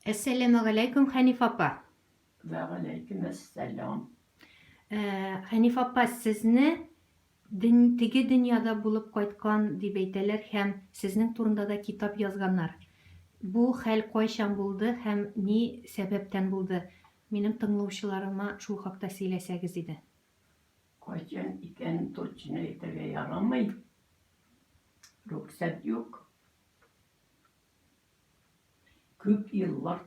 Әссәламегаләйкүм, Хәниф апа. Вәгаләйкүм әссәлам. Э, Хәниф апа, сезне дөн, теге дөньяда булып кайткан дип әйтәләр һәм сезнең турында да китап язганнар. Бу хәл кайчан булды һәм ни сәбәптән булды? Минем тыңлаучыларыма шул хакта сөйләсәгез иде. Кайчан икәнен точно әйтергә ярамый. Рөхсәт юк. Күп еллар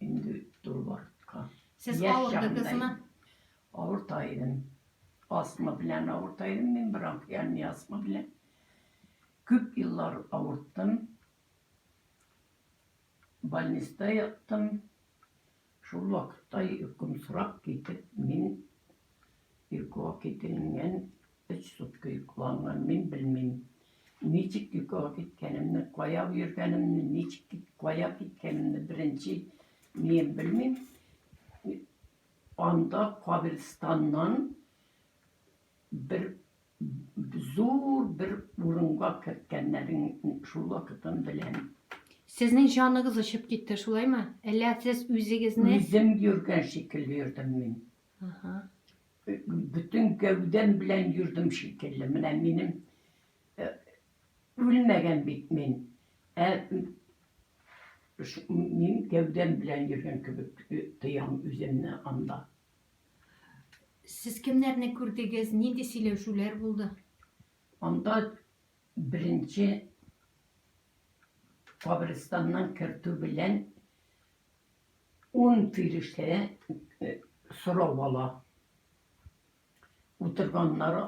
инде үтте ул вакытка. Сез авырдыгызмы? Авырта идем. Астма белән авырта идем мин, бронхиальный астма белән. Күп еллар авырттым. Больниста яттым. Шул вакытта йокымсырап китеп, мин йокыга кителгән, өч сутка йокланган, мин белмим, ничек йокыга киткәнемне, кая йөргәнемне, ничек кая киткәнемне беренче мин белмим. Анда каберстаннан бер зур бер урынга керткәннәрен шул вакытын беләм. Сезнең җаныгыз очып китте, шулаймы? Әллә сез үзегезне... Үзем йөргән шикелле йөрдем мин. Ага. Бөтен гәүдәм белән йөрдем шикелле. Менә минем э, үлмәгән бит мин. Ә мин гәүдәм белән йөргән кебек э, тоям үземне анда. Сез кемнәрне күрдегез, нинди сөйләшүләр булды? Анда беренче каберстаннан кертү белән ун фирештә э, сорау ала. Утырганнар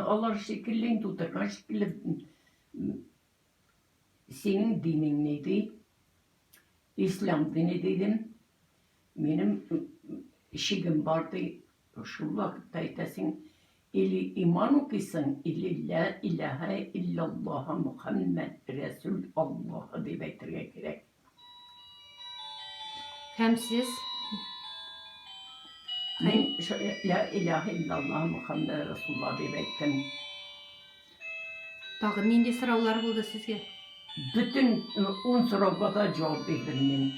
алар шикелле, инде утырган шикелле Синең динең ни ди? Ислам дине дидем. Минем шигем бар ди. Шул вакытта әйтәсең, или иман укыйсың, или лә иләһә иллаллаһ Мухәммәд рәсүл Аллаһ дип әйтергә кирәк. Һәм сез Мин лә иләһә иллаллаһ Мухәммәд рәсуллаһ дип әйттем. Тагын нинди сораулар булды сезгә? Бөтен ун сорауга да җавап бирдем мин.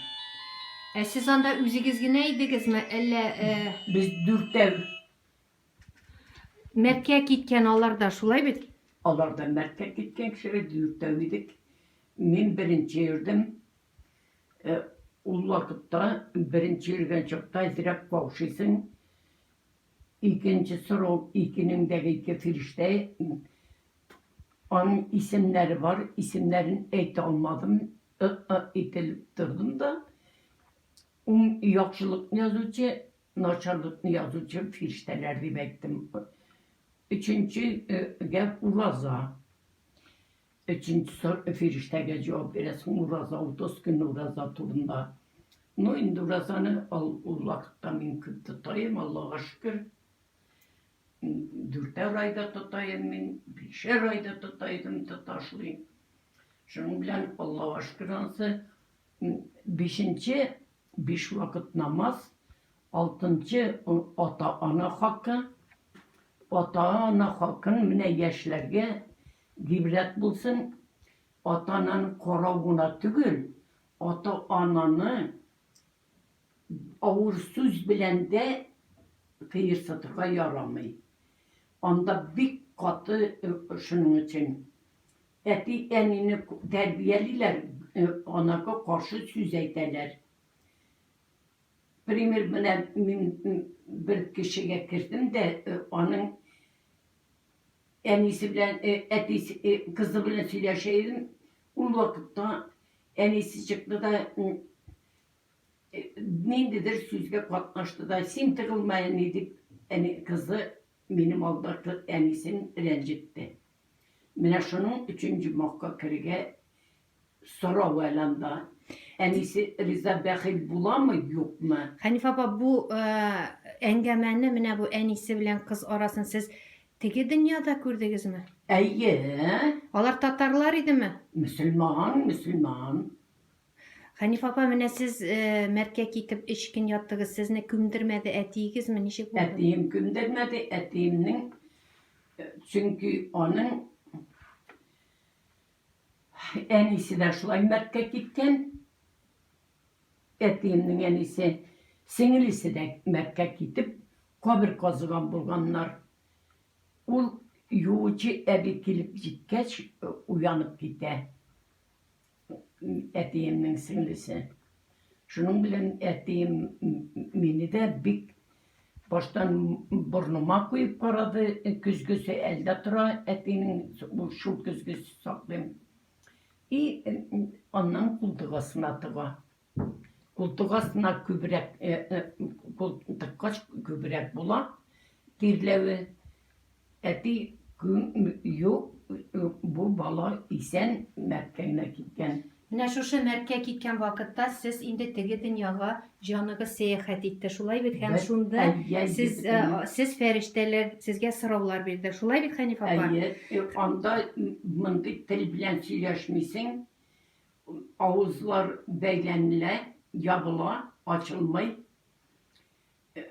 Ә сез анда үзегез генә идегезме, әллә Без дүртәү. Мәрткә киткән алар да, шулай бит? Алар да мәрткә киткән кешеләр, дүртәү идек. Мин беренче йөрдем. Э, ул вакытта беренче йөргән чакта әзрәк каушыйсың. Икенче сорау, икенең дә ике фирештә. Аның исемнәре бар, исемнәрен әйтә алмадым. Ы-ы ителеп тордым да. Ун яхшылыкны язучы, Начарлыкны язучы фирештәләр дип әйттем. Өченче гәп ураза. Өченче фирештәгә җавап бирәсең ураза, 30 көн ураза турында. Ну, инде уразаны ул вакытта мин күп тотаем, Аллага шөкер. Дүртәр айда тотаем мин, бишәр айда тотайдым, тоташлый. Шуның белән Аллага шөкер анысы. Бишенче Биш вакыт намаз, алтынчы ата-ана хакы. Ата-ана хакын менә яшьләргә гыйбрәт булсын, ата-ананы карау гына түгел, ата-ананы авыр сүз белән дә кыерсытырга ярамый. Анда бик каты шуның өчен Әти-әнине тәрбиялиләр, анарга каршы сүз әйтәләр. Пример, менә мин бер кешегә кердем дә, аның әнисе белән, әтисе, кызы белән сөйләшә идем. Ул вакытта әнисе чыкты да, ниндидер сүзгә катнашты да, син тыгылма, әни, дип, әни, кызы минем алда әнисен рәнҗетте. Менә шуның өчен җомахка керергә сорау әле анда. Әнисе риза бәхил буламы, юкмы? Хәниф апа, бу әңгәмәне, менә бу әнисе белән кыз арасын сез теге дөньяда күрдегезме? Әйе. Алар татарлар идеме? Мөселман, мөселман. Хәниф апа, менә сез мәрткә китеп өч көн яттыгыз, сезне күмдермәде әтиегезме, ничек булды? Әтием күмдермәде, әтиемнең Чөнки аның әнисе дә шулай мәрткә киткән. әтиемнең әнисе, сеңелесе дә Мәккә китеп, кабер казыган булганнар. Ул юучы әби килеп җиткәч, уянып китә әтиемнең сеңлесе. Шуның белән әтием мине дә бик баштан борныма куеп карады, көзгесе әлдә тора, әтинең шул көзгесе саклыйм. И аннан култык астына тыга. Култык астына күбрәк, кул тыккач күбрәк була тирләве. Әти юк, бу бала исән Мәккәгә киткән. Менә шушы Мәккә киткән вакытта сез инде теге дөньяга җаныгыз сәяхәт итте, шулай бит? Һәм шунда сез, сез фәрештәләр сезгә сораулар бирде, шулай бит, Хәниф апа? Әйе, анда мондый тел белән сөйләшмисең, авызлар бәйләнелә, ябыла, ачылмый.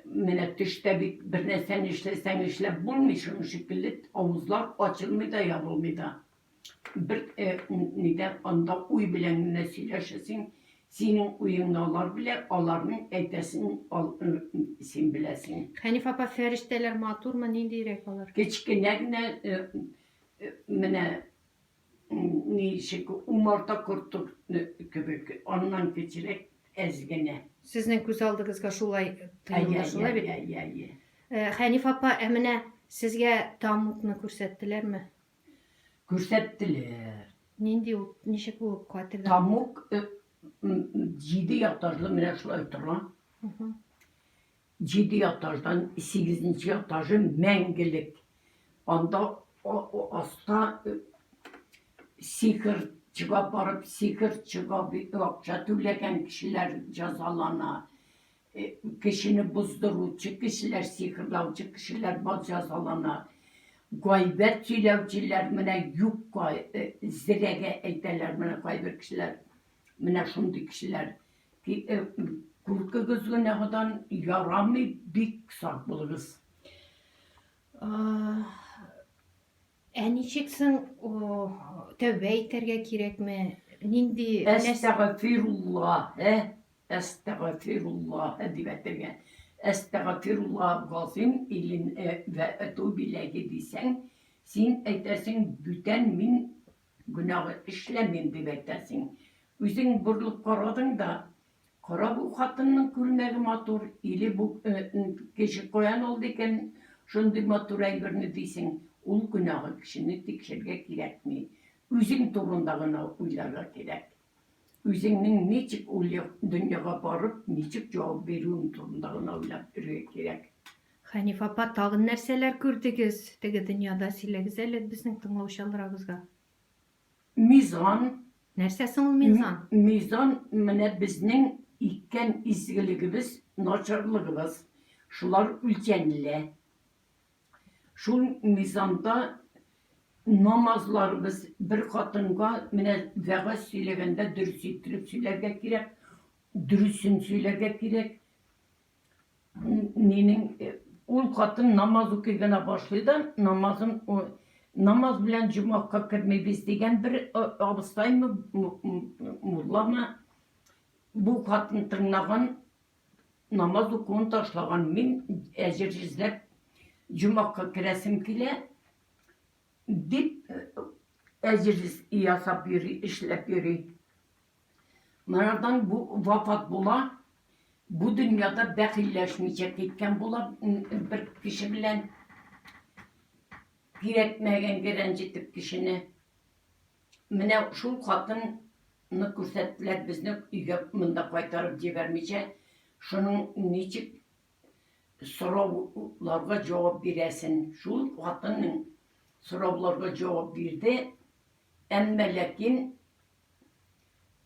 Менә төштә бит бер нәрсәне эшләсәң эшләп булмый, шуның шикелле авызлар ачылмый да, ябылмый да. Бер нидә анда уй белән генә сөйләшәсең, синең уеңны алар белә, аларның әйтәсен син беләсең. Хәниф апа, фәрештәләр матурмы, ниндиерәк алар? Кечкенә генә менә ничек умарта корты кебек, аннан кечерәк әз генә. Сезнең күз алдыгызга шулай тоелды, шулай бит? Әйе, әйе, әйе. Хәниф апа, ә менә сезгә тамукны күрсәттеләрме? Күрсәттеләр. Нинди ул, ничек ул катырда? Тамук җиде этажлы менә шулай тора. Җиде этаждан сигезенче этажы мәңгелек. Анда аста сихерчыга барып, сихерчыга акча түләгән кешеләр җәзалана. Кешене боздыручы кешеләр, сихерлаучы кешеләр бар җәзалана. Гайбәт сөйләүчеләр менә юкка зерәгә әйтәләр менә кайбер кешеләр. Менә шундый кешеләр. Куркыгыз гөнаһыдан, ярамый, бик сак булыгыз. Ә ничек соң тәүбә итәргә кирәкме? Нинди Әстәгъфируллаһ, әстәгъфируллаһ дип әйтергә. Әстәгъфируллаһ газыйм илин вә әтүб иләйһи дисәң, син әйтәсең, бүтән мин гөнаһ эшләмим дип әйтәсең. Үзең борылып карадың да, Кара бу хатынның күлмәге матур, или бу кеше каян алды икән шундый матур әйберне дисең, ул гөнаһы кешене тикшергә кирәкми. Үзең турында гына уйларга кирәк. Үзеңнең ничек ул дөньяга барып, ничек җавап бирүең турында гына уйлап йөрергә кирәк. Хәниф апа, тагын нәрсәләр күрдегез теге дөньяда, сөйләгез әле безнең тыңлаучалрабызга. Мизан. Нәрсә соң ул мизан? Мизан менә безнең иткән изгелегебез, начарлыгыбыз, шулар үлчәнелә. Шул мизанда намазларыбыз бер хатынга менә вәгазь сөйләгәндә дөрес иттереп сөйләргә кирәк, дөресен сөйләргә кирәк. Нинең ул хатын намаз укый гына башлый да, намазын намаз белән җомгага кермибез дигән бер абыстаймы, мулламы, бу хатын тыңлаган, намаз укуын ташлаган. Мин әҗер эзләп җомгага керәсем килә дип әҗер ясап йөри, эшләп йөри. Моңардан бу вафат була, бу дөньяда бәхилләшмичә киткән була бер кеше белән. Кирәкмәгәнгә рәнҗетеп кешене. Менә шул хатынны күрсәттеләр безне өйгә монда кайтарып җибәрмичә, шуның ничек сорауларга җавап бирәсен. Шул хатынның сорауларга җавап бирде, әмма ләкин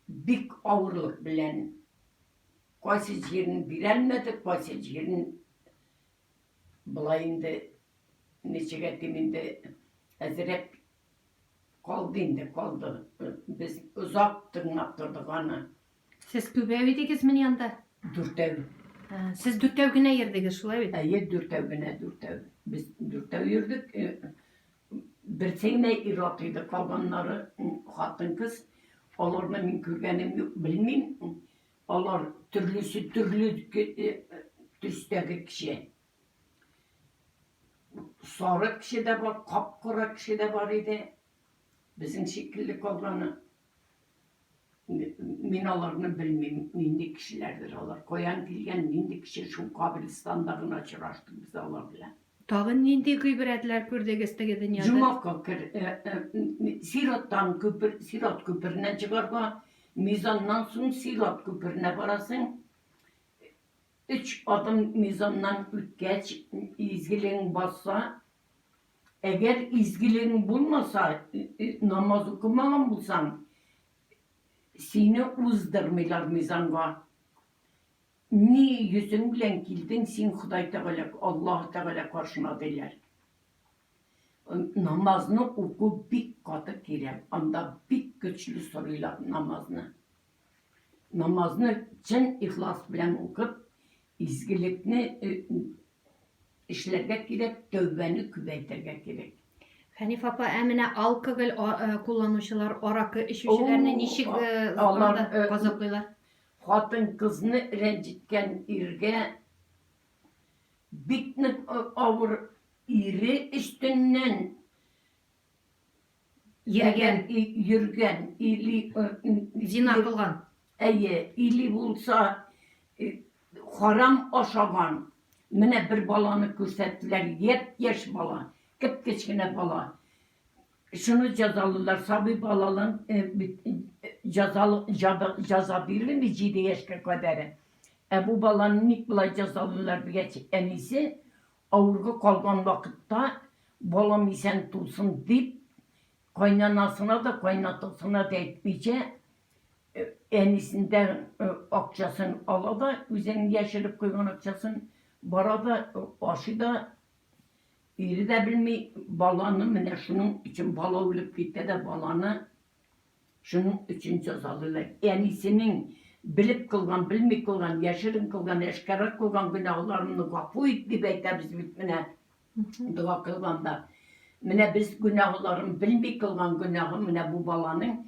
бик авырлык белән кайсы җирен бирәлмәде, кайсы җирен болай инде ничек әйтим инде әзрәк калды инде, калды. Без озак тыңлап тордык аны. Сез күбәү идегезмени анда? Дүртәү. Сез дүртәү генә йөрдегез, шулай бит? Әйе, дүртәү генә, дүртәү. Без дүртәү йөрдек. Берсе генә ир-ат иде, калганнары хатын-кыз. Аларны мин күргәнем юк, белмим. Алар төрлесе төрле төстәге кеше. Сары кеше дә бар, кап-кара кеше дә бар иде. Безнең шикелле калганы. Мин аларны белмим, нинди кешеләрдер алар, каян килгән, нинди кеше, шул каберстанда гына очраштык без алар белән. Тагын нинди гыйбрәтләр күрдегез теге дөньяда? Җомака кер, сираттан күпер, сират күпереннән чыгарга, мизаннан соң сират күперенә барасың. Өч адым мизаннан үткәч, изгелегең басса, Әгәр изгелегең булмаса, намаз укымаган булсаң, сине уздырмыйлар мизанга. Ни йөзең белән килдең син Ходай Тәгалә, Аллаһы Тәгалә каршына, диләр. Намазны уку бик каты кирәк, анда бик көчле сорыйлар намазны. Намазны чын ихлас белән укып, изгелекне Эшләргә кирәк, тәүбәне күбәйтергә кирәк. Хәниф апа, ә менә алкоголь кулланучылар, аракы эчүчеләрне ничек алар газаплыйлар? Хатын-кызны рәнҗеткән иргә бик нык авыр, ире өстеннән Йөргән. Йөргән, или Зина кылган. Әйе, или булса харам ашаган. Менә бер баланы күрсәттеләр, япь-яшь бала, кеп-кечкенә бала. Шуны җәзалыйлар, сабый балалар бит җәзалы җәза бирелми 7 яшькә кадәр. Ә бу баланы ник болай җәзалыйлар дигәч, әнисе Авырга калган вакытта, балам исән тусын дип, кайнанасына да, кайнатасына да әйтмичә, әнисендән акчасын ала да, үзенең яшереп куйган акчасын, бара да, ашый да, ире дә белми, баланы менә шуның өчен бала үлеп китә дә, баланы Шуның өчен җәзалыйлар. Әнисенең белеп кылган, белми кылган, яшерен кылган, әшкәрә кылган гөнаһларымны гафу ит дип әйтәбез бит менә дога кылганда. Менә без гөнаһларын белми кылган гөнаһы, менә бу баланың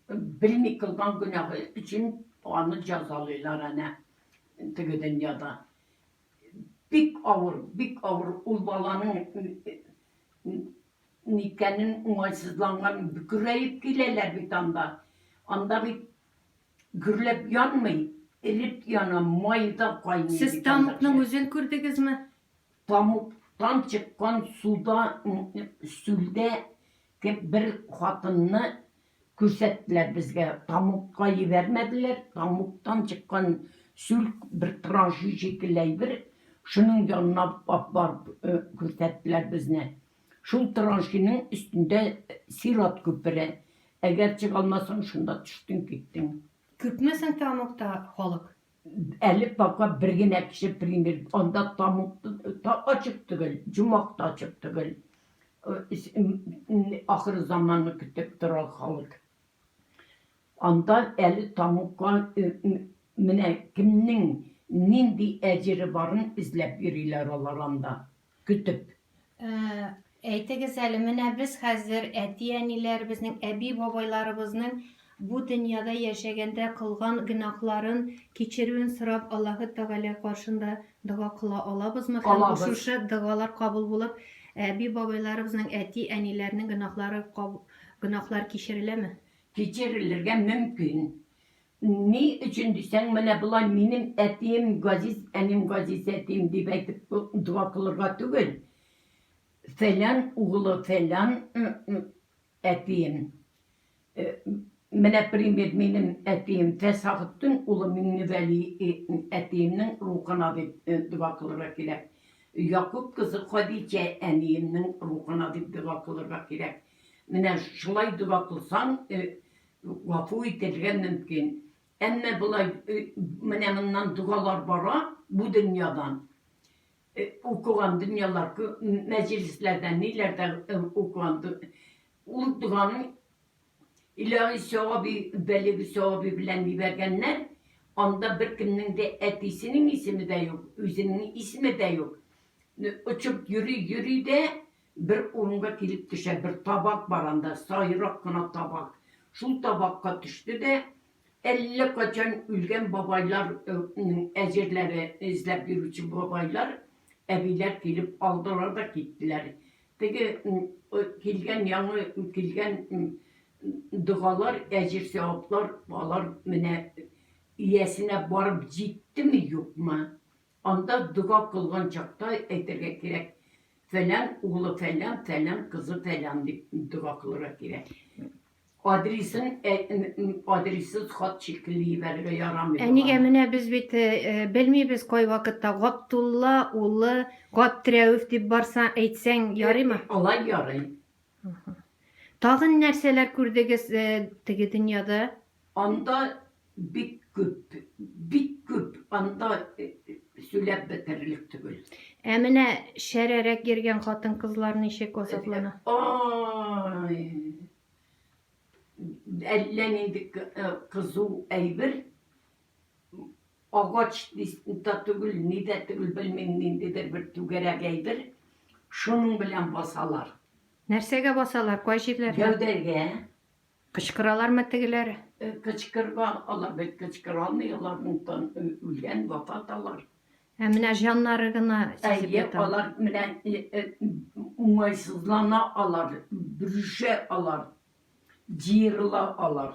белми кылган гөнаһы өчен аны җәзалыйлар әнә теге дөньяда. Бик авыр, бик авыр ул баланың Ниткәнен уңайсызланган, бөкрәеп киләләр бит анда. Анда бит гөрләп янмый, эреп яна, май да кайный Сез бит анда. тамукның үзен күрдегезме? Тамуктан чыккан суда, сүлдә бер хатынны Күрсәттеләр безгә, тамукка җибәрмәделәр, тамуктан чыккан сүл бер транши шикелле әйбер, шуның янына ап барып күрсәттеләр безне. Шул траншиның өстендә сират күпере. Әгәр чыга алмасаң, шунда төштең, киттең. Күпме соң тамукта халык? Әле пока бер генә кеше пример, анда тамук та ачык түгел, җомак та ачык түгел. Ахыр заманны көтеп тора халык. Анда әле тамукка менә кемнең нинди әҗере барын эзләп йөриләр алар анда. Көтеп. Әйтегез әле, менә без хәзер әти-әниләребезнең, әби-бабайларыбызның бу дөньяда яшәгәндә кылган гөнаһларын кичерүен сорап Аллаһы Тәгалә каршында дога кыла алабызмы? Һәм Алабыз. шушы догалар кабул булып, әби-бабайларыбызның, әти-әниләрнең гөнаһлары гөнаһлар кичереләме? Кичерелергә мөмкин. Ни өчен дисәң, менә болай минем әтием газиз, әним газиз әтием дип әйтеп дога кылырга түгел. Фәлән угылы фәлән әтием. Менә пример минем әтием Фәсахетдин улы Миңневәли әтиемнең рухына дип дога кылырга кирәк. Якуб кызы Хадичә әниемнең рухына дип дога кылырга кирәк. Менә шулай дога кылсаң, Гафу итәргә мөмкин. Әмма болай менә моннан догалар бара бу дөньядан. Укыган дөньялар, мәҗлесләрдә, ниләрдә укыган ул доганың илаһи сәваби, бәлиги сәваби белән җибәргәннәр. Анда беркемнең дә әтисенең исеме дә юк, үзенең исеме дә юк. Очып йөри-йөри дә Бер урынга килеп төшә, бер табак бар анда, сайрак кына табак. Шул табакка төште дә, Әллә кайчан үлгән бабайларның әҗерләре эзләп йөрүче бабайлар, әбиләр килеп алдылар да киттеләр. Теге килгән яңы килгән догалар, әҗер-сәваплар алар менә иясенә барып җиттеме, юкмы? Анда дога кылган чакта әйтергә кирәк, фәлән углы фәлән, фәлән кызы фәлән дип дога кылырга кирәк. Адресын адрессыз хат шикелле җибәрергә ярамый. Ә нигә менә без бит белмибез кайвакытта Габдулла улы Габдрәүф дип барса әйтсәң ярыймы? Алай ярый. Тагын нәрсәләр күрдегез теге дөньяда? Анда бик күп, бик күп, анда сөйләп бетерерлек түгел. Ә менә шәрәрәк йөргән хатын-кызлар ничек азаплана? Ай! Әллә нинди кызу әйбер. Агач да түгел, ни дә түгел, белмим, ниндидер бер түгәрәк әйбер. Шуның белән басалар. Нәрсәгә басалар? Кай җирләргә? Гәүдәгә. Кычкыралармы тегеләр? Кычкырга, алар бит кычкыра алмый, аларның тан үлгән, вафат алар. Ә менә җаннары гына сизеп Әйе, ята. алар менә уңайсызлана алар, бөрешә алар, җыерыла алар.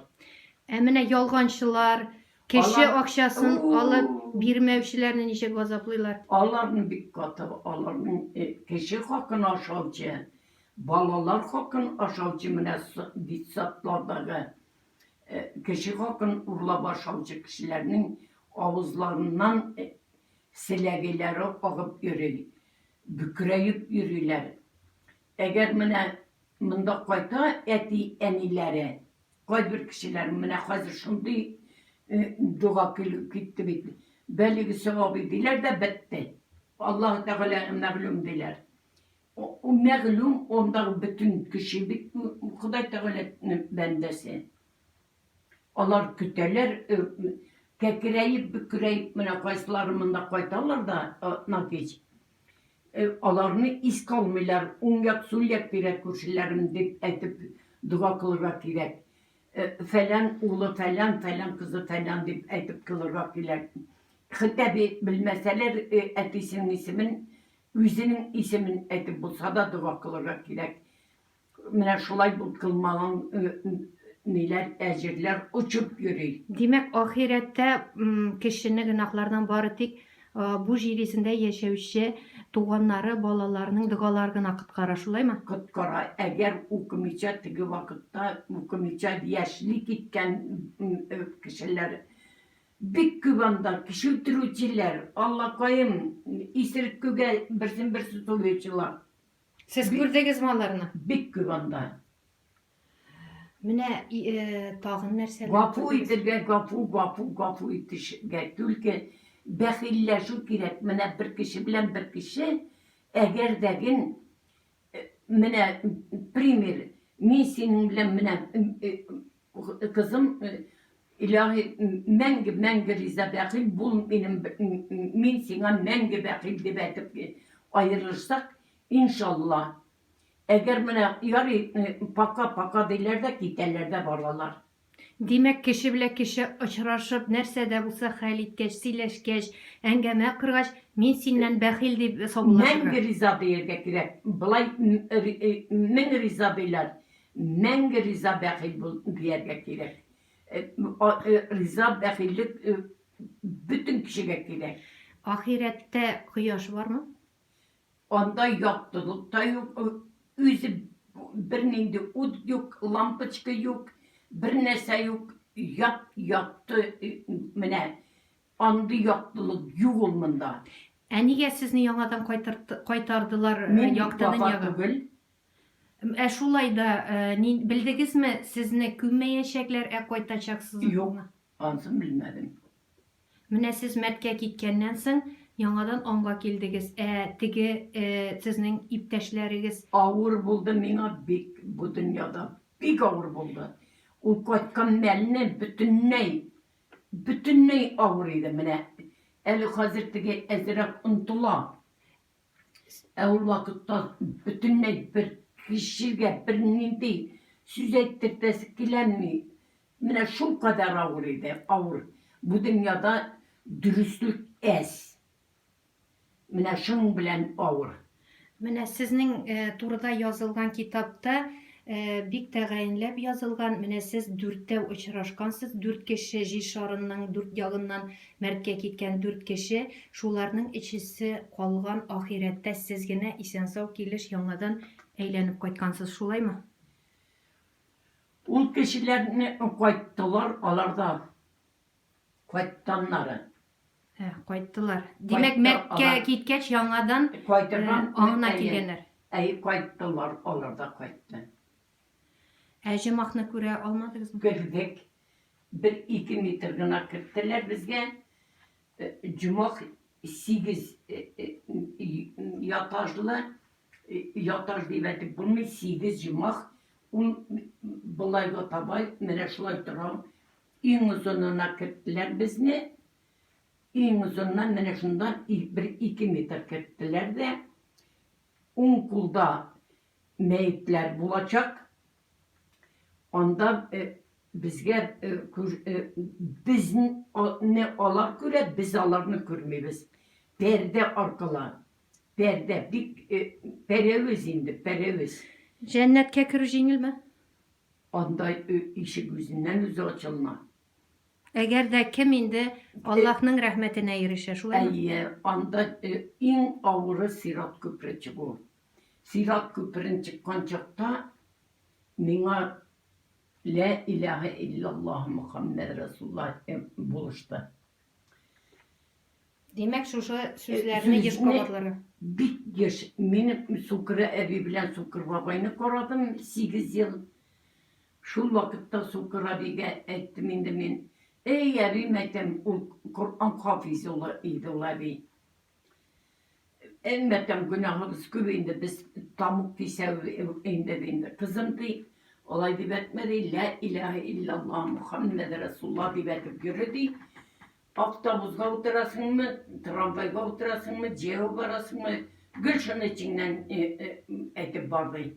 Ә менә ялганчылар, кеше Алар, акчасын алып у-у-у! бирмәүчеләрне ничек газаплыйлар? Аларны бик каты, аларның кеше хакын ашаучы, Балалар хакын ашаучы менә детсадлардагы кеше хакын урлап ашаучы кешеләрнең авызларыннан селәгәйләре агып йөри, бөкрәеп йөриләр. Әгәр менә монда кайта әти-әниләре, кайбер кешеләр менә хәзер шундый дога килеп китте бит, бәлиге савабый диләр дә бетте. Аллаһы Тәгаләгә мәгълүм диләр. Мәгълүм, андагы бөтен кеше бит Ходай Тәгаләнең бәндәсе. Алар көтәләр, кәкрәеп, бөкрәеп менә кайсылары монда кайталар да атнакич. Аларны искә алмыйлар, уң як, сул як тирә күршеләрем дип әйтеп дога кылырга кирәк. Фәлән улы фәлән, фәлән кызы фәлән дип әйтеп кылырга кирәк. Хетәби белмәсәләр, әтисенең исемен Үзенең исемен әйтеп булса да дога кылырга кирәк. Менә шулай бу кылмаган ниләр, әҗерләр очып йөри. Димәк, ахирәттә кешене гөнаһлардан бары тик бу җир йөзендә яшәүче туганнары, балаларының догалары гына коткара, шулаймы? Коткара. Әгәр укымыйча теге вакытта укымыйча яшьли киткән кешеләр Бик күп анда кеше үтерүчеләр, Аллакаем, исерек күгә берсен-берсе суючылар. Сез күрдегезме аларны? Бик күп анда. Менә тагын нәрсәләр Гафу күрдегез? итергә, гафу, гафу, гафу итешергә. Түлке бәхилләшү кирәк. Менә бер кеше белән бер кеше, әгәр дә ген менә пример, мин синең белән менә Кызым, илаһи, мәңге, мәңге риза бәхил бул минем, мин сиңа мәңге бәхил дип әйтеп аерылышсак, иншалла. Әгәр менә ярый, пока, пока диләр дә китәләр дә баралар. Димәк, кеше белән кеше очрашып, нәрсә дә булса хәл иткәч, сөйләшкәч, әңгәмә коргач, мин синнән бәхил дип саубуллашырга. Мәңге риза дияргә кирәк. Болай мең риза диләр. Мәңге риза бәхил бул дияргә кирәк. Риза бәхиллек бөтен кешегә кирәк. Ахирәттә кояш бармы? Анда яктылык та юк, үзе бернинди ут юк, лампочка юк, бернәрсә юк, яп-якты менә андый яктылык юк ул монда. Ә нигә сезне яңадан кайтардылар Мин бит якты вафат дөньяга? түгел. Ә шулай да, ни, белдегезме, сезне күммәячәкләр, ә кайтачаксызмы? Юк, ансын белмәдем. Менә сез мәрткә киткәннән соң, яңадан аңга килдегез, ә теге сезнең иптәшләрегез? Авыр булды миңа бик бу дөньяда, бик авыр булды. Ул кайткан мәлне бөтенләй, бөтенләй авыр иде. Менә әле хәзер теге әзрәк онтыла. Ә ул вакытта бөтенләй бер кешегә бернинди сүз әйттертәсе киләми. Менә шул кадәр авыр иде, авыр. Бу дөньяда дөреслек әз. Менә шуның белән авыр. Менә сезнең турыда язылган китапта бик тәгаенләп язылган, менә сез дүртәү очрашкансыз, дүрт кеше җир шарының дүрт ягыннан мәрткә киткән дүрт кеше, шуларның өчесе калган ахирәттә, сез генә исән-сау килеш яңадан әйләнеп кайткансыз, шулаймы? Ул кешеләрне кайттылар, алар да кайттаннары. Ә, кайттылар. Димәк, Мәккә киткәч, яңадан Кайтырга аңына килгәннәр. Әй, кайттылар, алар да кайтты. Ә җомахны күрә алмадыгызмы? Кердек. Бер-ике метр гына керттеләр безгә. Җомах 8 ятажлы, ятаж дип әйтеп булмый, 8 җомах. Ул болайга таба менә шулай тора. Иң озынына керттеләр безне. Иң озыннан менә шуннан бер-ике метр керттеләр дә, уң кулда мәетләр булачак. Анда безгә безне алар күрә, без аларны күрмибез. Пәрдә аркылы. Пәрдә, бик пәрәвез инде, пәрәвез. Җәннәткә керү җиңелме? Анда ишек үзеннән-үзе ачылма. Әгәр дә кем инде Аллаһның рәхмәтенә ирешә, шулаймы? Әйе, анда иң авыры сират күпере чыгу. Сират күперен чыккан чакта миңа Лә иләһә илляллаһ Мөхәммәд Рәсуллаһ булышты. Димәк, шушы сүзләрне еш кабатларга. Бик еш. Мин Сукыр әби белән Сукыр бабайны карадым 8 ел. Шул вакытта Сукыр әбигә әйттем инде мин, Эй, әбим, әйтәм, ул Коръән хафиз улы иде ул әби. Әлбәттә, гөнаһыбыз күп инде, без тамук кисәве инде, инде. Кызым, ди, алай дип әйтмә, ди, лә иләһә илляллаһ Мөхәммәд Рәсулла дип әйтеп йөре, ди. Автобусга утырасыңмы, трамвайга утырасыңмы, җәяү барасыңмы, гел шуны эчеңнән әйтеп бар, ди.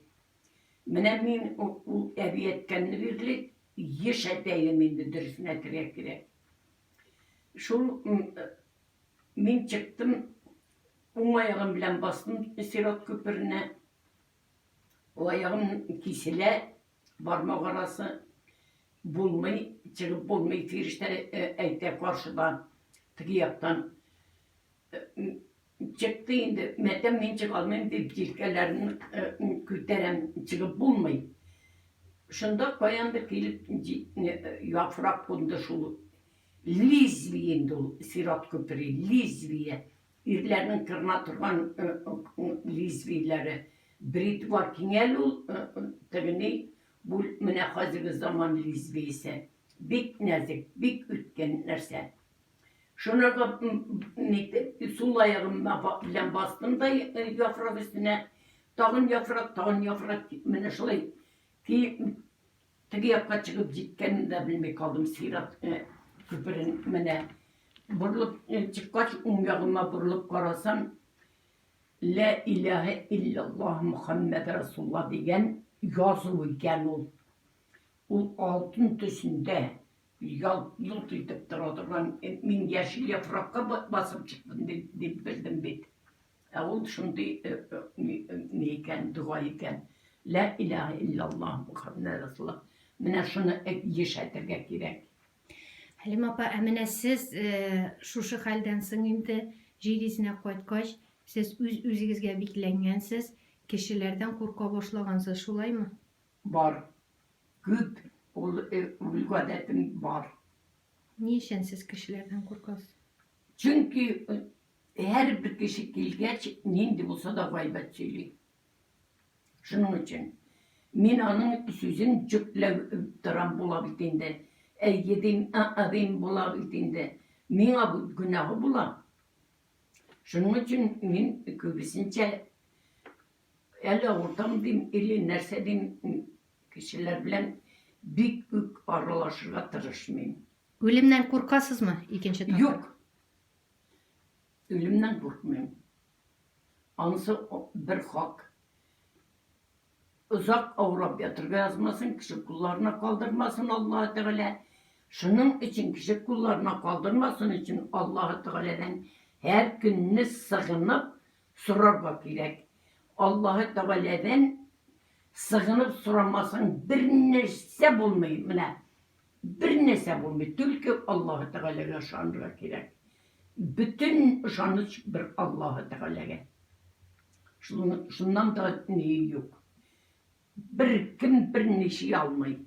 Менә мин ул әби әйткәнне бирле еш әйтә идем инде, дөресен әйтергә кирәк. Шул мин чыктым, уң аягым белән бастым сират күперенә. Ул аягым киселә, бармак арасы булмый, чыгып булмый, фирештә әйтә каршыдан, теге яктан. Чыкты инде, мәтәм мин чыга алмыйм дип җилкәләрен күтәрәм, чыгып булмый. Шунда каяндыр килеп яфрак кунды шул. Лезвие инде ул, сират күпере, лезвие. Ирләрнең кырына торган лезвиеләре. Бритва киңәл ул, тегени, бу менә хәзерге заман лезвиесе. Бик нәзек, бик үткен нәрсә. Шунарга нитеп, сул аягым белән бастым да яфрак өстенә. Тагын яфрак, тагын яфрак, менә шулай теге якка чыгып җиткәнен дә белми калдым, сират күперен менә. Борылып чыккач, уң ягыма борылып карасам, Лә иләһә илляллаһ Мөхәммәд Расулла дигән язу икән ул. Ул алтын төсендә ялт-йолт итеп тора торган, мин яшел яфракка басып чыктым дип белдем бит. Ә ул шундый ни икән, дога икән. Лә иләһә илляллаһ Мөхәммәд Расулла. Менә шуны еш әйтергә кирәк. Хәлимә апа, ә менә сез шушы хәлдән соң инде җир йөзенә кайткач, сез үз-үзегезгә бикләнгәнсез, кешеләрдән курка башлагансыз, шулаймы? Бар. Күп. Ул ул гадәтем бар. Ни өчен сез кешеләрдән куркасыз? Чөнки һәрбер кеше килгәч, нинди булса да гайбәт сөйли. Шуның өчен. Мин аның сүзен җөпләп торам була бит инде. Әйе дим, а-а дим була бит инде. Миңа бу гөнаһы була. Шуның өчен мин күбесенчә Әллә авыртам дим, или нәрсә дим, кешеләр белән бик үк аралашырга тырышмыйм. Үлемнән куркасызмы икенче тапкыр? Юк. Үлемнән куркмыйм. Анысы бер хак. Озак авырап ятырга язмасын, кеше кулларына калдырмасын Аллаһы Тәгалә. Шуның өчен кеше кулларына калдырмасын өчен Аллаһы Тәгаләдән һәр көнне сыгынып сорарга кирәк. Аллаһы Тәгаләдән сыгынып сорамасаң бернәрсә булмый, менә бернәрсә булмый, түлке Аллаһы Тәгаләгә ышанырга кирәк. Бөтен ышаныч бер Аллаһы Тәгаләгә. Шуннан да ни юк. Беркем берни эшли алмый.